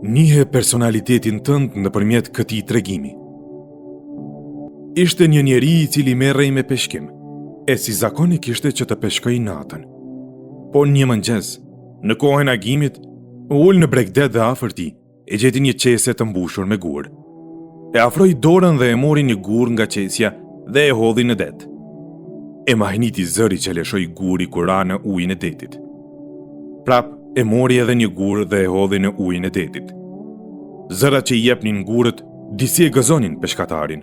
Njihe personalitetin tënd nëpërmjet këtij tregimi. Ishte një njeri i cili merrej me peshkim, e si zakon e kishte që të peshkojë natën. Po një mëngjes, në kohën e agimit, u ul në bregdet dhe afër tij, e gjeti një qese të mbushur me gurë. E afroi dorën dhe e mori një gur nga qesja dhe e hodhi në det. E mahniti zëri që lëshoi guri kur ra në ujin e detit. Prapë e mori edhe një gur dhe e hodhi në ujin e detit. Zërat që i jepnin gurët disi e gëzonin peshkatarin.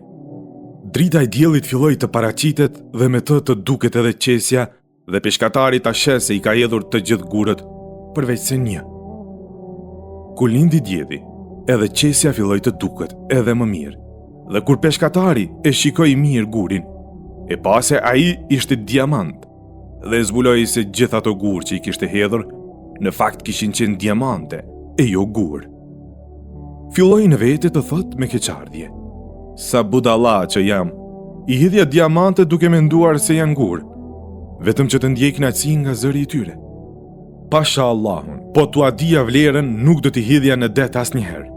Drita e diellit filloi të paraqitet dhe me të të duket edhe qesja dhe peshkatari ta sheh se i ka hedhur të gjithë gurët, përveç se një. Kur lindi dielli, edhe qesja filloi të duket edhe më mirë. Dhe kur peshkatari e shikoi mirë gurin, e pa se ai ishte diamant dhe zbuloi se gjithë ato gurë që i kishte hedhur, në fakt kishin qenë diamante e jo gurë. Filloi në vete të thotë me keqardhje. Sa budalla që jam, i hidhja diamante duke menduar se janë gurë, vetëm që të ndjej kënaqësi nga zëri i tyre. Pasha Allahun, po t'ua dija vlerën, nuk do t'i hidhja në det asnjëherë.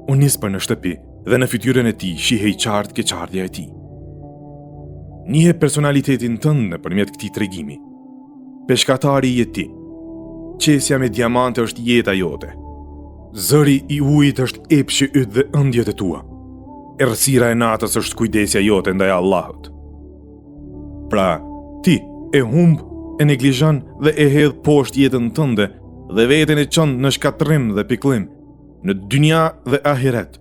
U nis për në shtëpi dhe në fytyrën e tij shihej qartë keqardhja e tij. Njihe personalitetin tënd nëpërmjet këtij tregimi. Peshkatari je ti. Qesja me diamante është jeta jote. Zëri i ujit është epshi yt dhe ëndjet e tua. Errësira e natës është kujdesja jote ndaj Allahut. Pra, ti e humb, e neglizhon dhe e hedh poshtë jetën tënde dhe veten e çon në shkatërrim dhe pikëllim, në dynja dhe ahiret.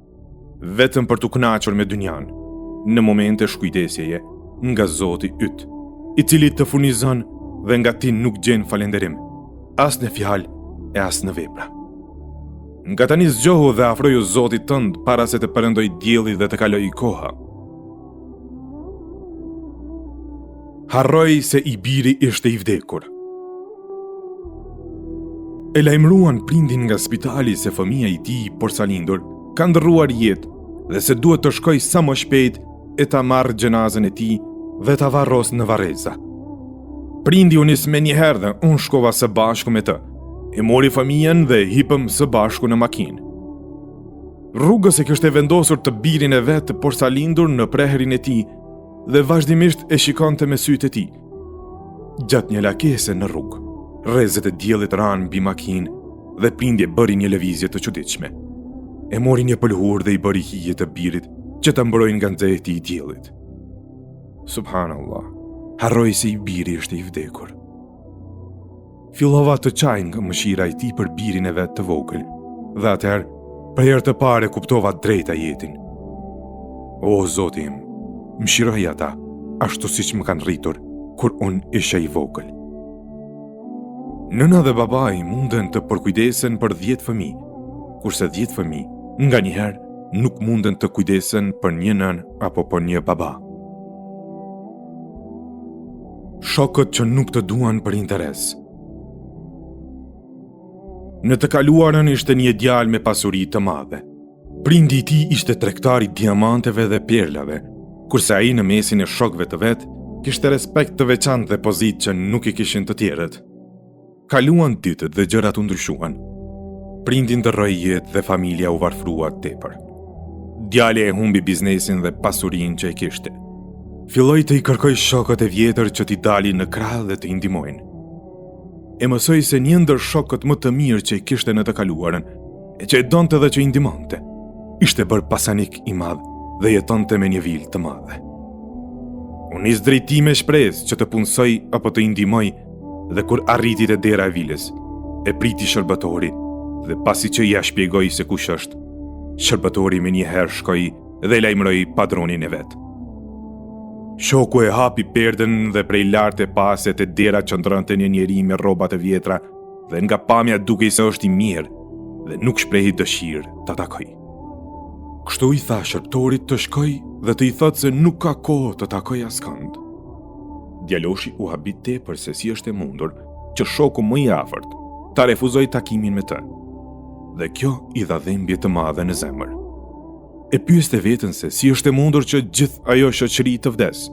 vetëm për t'u kënaqur me dynjanë, në momente shkujdesjeje nga Zoti yt, i cili të furnizon dhe nga ti nuk gjen falënderim, as në fjalë e as në vepra. Nga tani zgjohu dhe afroju Zotit tënd para se të perëndojë dielli dhe të kalojë koha. Harroi se i biri ishte i vdekur. E lajmëruan prindin nga spitali se fëmija i tij porsalindur ka ndërruar jetë dhe se duhet të shkojë sa më shpejt e ta marrë xhenazën e tij dhe ta varrosë në varreza. Prindi u nis menjëherë dhe unë shkova së bashku me të. E mori fëmijën dhe hipëm së bashku në makinë. Rrugës e kishte vendosur të birin e vet të porsalindur në prehrin e tij dhe vazhdimisht e shikonte me sytë e tij. Gjatë një lakese në rrugë, rrezet e diellit ranë mbi makinë dhe prindi bëri një lëvizje të çuditshme. E mori një pëlhurë dhe i bëri hije të birit që ta mbrojë nga nxehti i diellit. Subhanallah, harroi se i biri ishte i vdekur. Fillova të qaj nga mëshira e tij për birin e vet të vogël, dhe atëherë, për herë të parë e kuptova drejt ajetin. O, Zoti im, mëshiroji ata, ashtu siç më kanë rritur, kur unë isha i vogël. Nëna dhe babai munden të përkujdesen për 10 fëmijë, kurse 10 fëmijë, nganjëherë, nuk munden të kujdesen për një nënë apo për një baba. Shokët që nuk të duan për interes. Në të kaluarën ishte një djalë me pasuri të madhe. Prindi i tij ishte tregtar i diamanteve dhe perlave, kurse ai në mesin e shokëve të vet kishte respekt të veçantë dhe pozitë që nuk e kishin të tjerët. Kaluan ditët dhe gjërat u ndryshuan. Prindi ndërroi jetë dhe familja u varfrua tepër. Djali e humbi biznesin dhe pasurinë që e kishte. Filloi të i kërkojë shokët e vjetër që t'i dalin në krah dhe t'i ndihmojnë. E mësoi se një ndër shokët më të mirë që e kishte në të kaluarën, e që e donte dhe që i ndihmonte, ishte bërë pasanik i madh dhe jetonte me një vilë të madhe. U nis drejt tij me shpresë që të punësojë apo të i ndihmojë dhe kur arriti te dera e vilës, e priti shërbëtori dhe pasi që ia shpjegoi se kush është, shërbëtori menjëherë shkoi dhe lajmëroi padronin e vet. Shoku e hapi perden dhe prej lart e pa se te dera qëndronte një njeri me rroba të vjetra dhe nga pamja dukej se është i mjerë dhe nuk shprehi dëshirë ta takojë. Kështu i tha shërbëtorit të shkojë dhe të i thotë se nuk ka kohë të takojë askënd. Djaloshi u habit tepër se si është e mundur që shoku më i afërt ta refuzojë takimin me të. Dhe kjo i dha dhimbje të madhe në zemër. E pyeste veten se si është e mundur që gjithë ajo shoqëri të vdesë,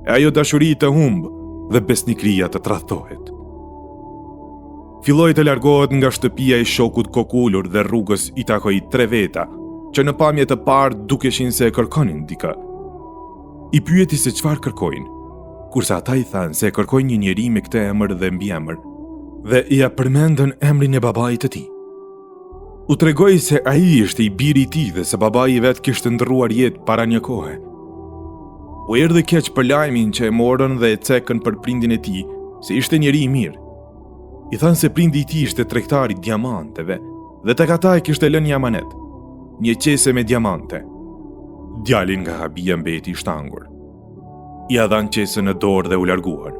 e ajo dashuri të humbë dhe besnikëria të tradhtohet. Filloi të largohet nga shtëpia e shokut kokulur dhe rrugës i takoi tre veta, që në pamje të parë dukeshin se e kërkonin dikë. I pyeti se çfarë kërkojnë, kurse ata i thanë se e kërkojnë një njeri me këtë emër dhe mbiemër, dhe ia përmendën emrin e babait të tij. U tregoi se ai ishte i biri i tij dhe se babai i vet kishte ndërruar jetë para një kohe. U erdhi keq për lajmin që e morën dhe e cekën për prindin e tij, se ishte njeri i mirë. I thanë se prindi i tij ishte tregtar i diamanteve dhe tek ata e kishte lënë një amanet, një qese me diamante. Djali nga habia mbeti i shtangur. Ia dhanë qesen në dorë dhe u larguan.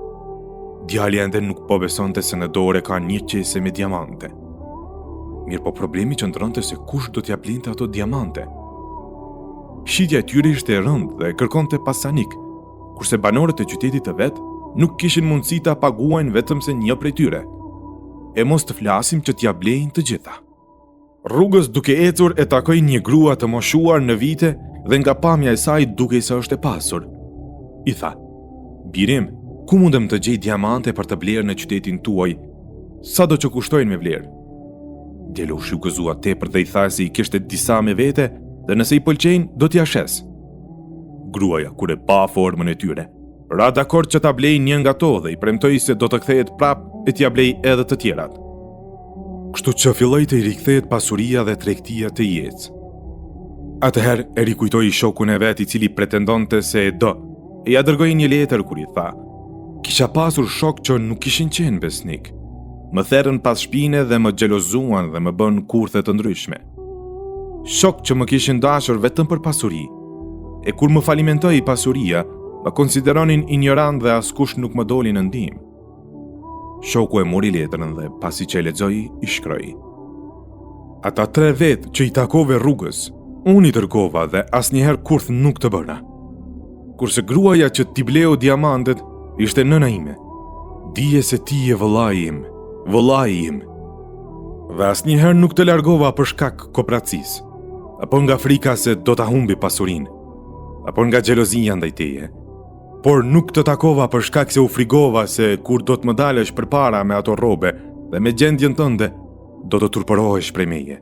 Djali ende nuk po besonte se në dorë e ka një qese me diamante. Mirëpo problemi qëndronte se kush do t'ia blinte ato diamante. Shitja e tyre ishte e rëndë dhe kërkonte pasanik, kurse banorët e qytetit të vet nuk kishin mundësi ta paguajnë vetëm se një prej tyre. E mos të flasim që t'ia blejnë të gjitha. Rrugës duke ecur e takoi një grua të moshuar në vite dhe nga pamja e saj dukej se është e pasur. I tha, biri im, ku mundem të gjej diamante për të blerë në qytetin tuaj, sado që kushtojnë me vlerë? Djaloshi u gëzua tepër dhe i tha se i kishte disa me vete dhe nëse i pëlqejnë, do t'ia shesë. Gruaja, kur e pa formën e tyre, Ra dakord që ta blejë një nga to dhe i premtoi se do të kthehet prapë e t'ia blejë edhe të tjerat. Kështu që filloi të i rikthehet pasuria dhe tregtia të i ecë. Atëherë e rikujtoi shokun e vet i cili pretendonte se e do, e ia dërgoi një letër kur i tha, kisha pasur shokë që nuk kishin qenë besnikë. Më therën pas shpine dhe më xhelozuan dhe më bënë kurthe të ndryshme. Shokë që më kishin dashur vetëm për pasuri, E kur më falimentoi pasuria, më konsideronin injorant dhe askush nuk më doli në ndihmë. Shoku e mori letrën dhe pasi që e lexoi, i shkroi. Ata tre vetë që i takove rrugës, unë i dërgova dhe asnjëherë kurth nuk të bëra. Kurse gruaja që t'i bleu diamantet ishte nëna ime. Dije se ti je vëllai im, vëllai im. Dhe asnjëherë nuk të largova për shkak kopracisë. Apo nga frika se do ta humbi pasurinë, apo nga xhelozia ndaj teje. Por nuk të takova për shkak se u frigova se kur do të më dalësh përpara me ato rrobe dhe me gjendjen tënde, do të turpërohesh prej meje.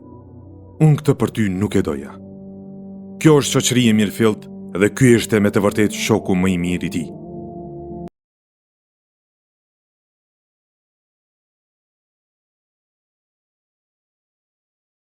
Unë këtë për ty nuk e doja. Kjo është shoqëri e mirëfilltë dhe ky ishte me të vërtetë shoku më i mirë i tij.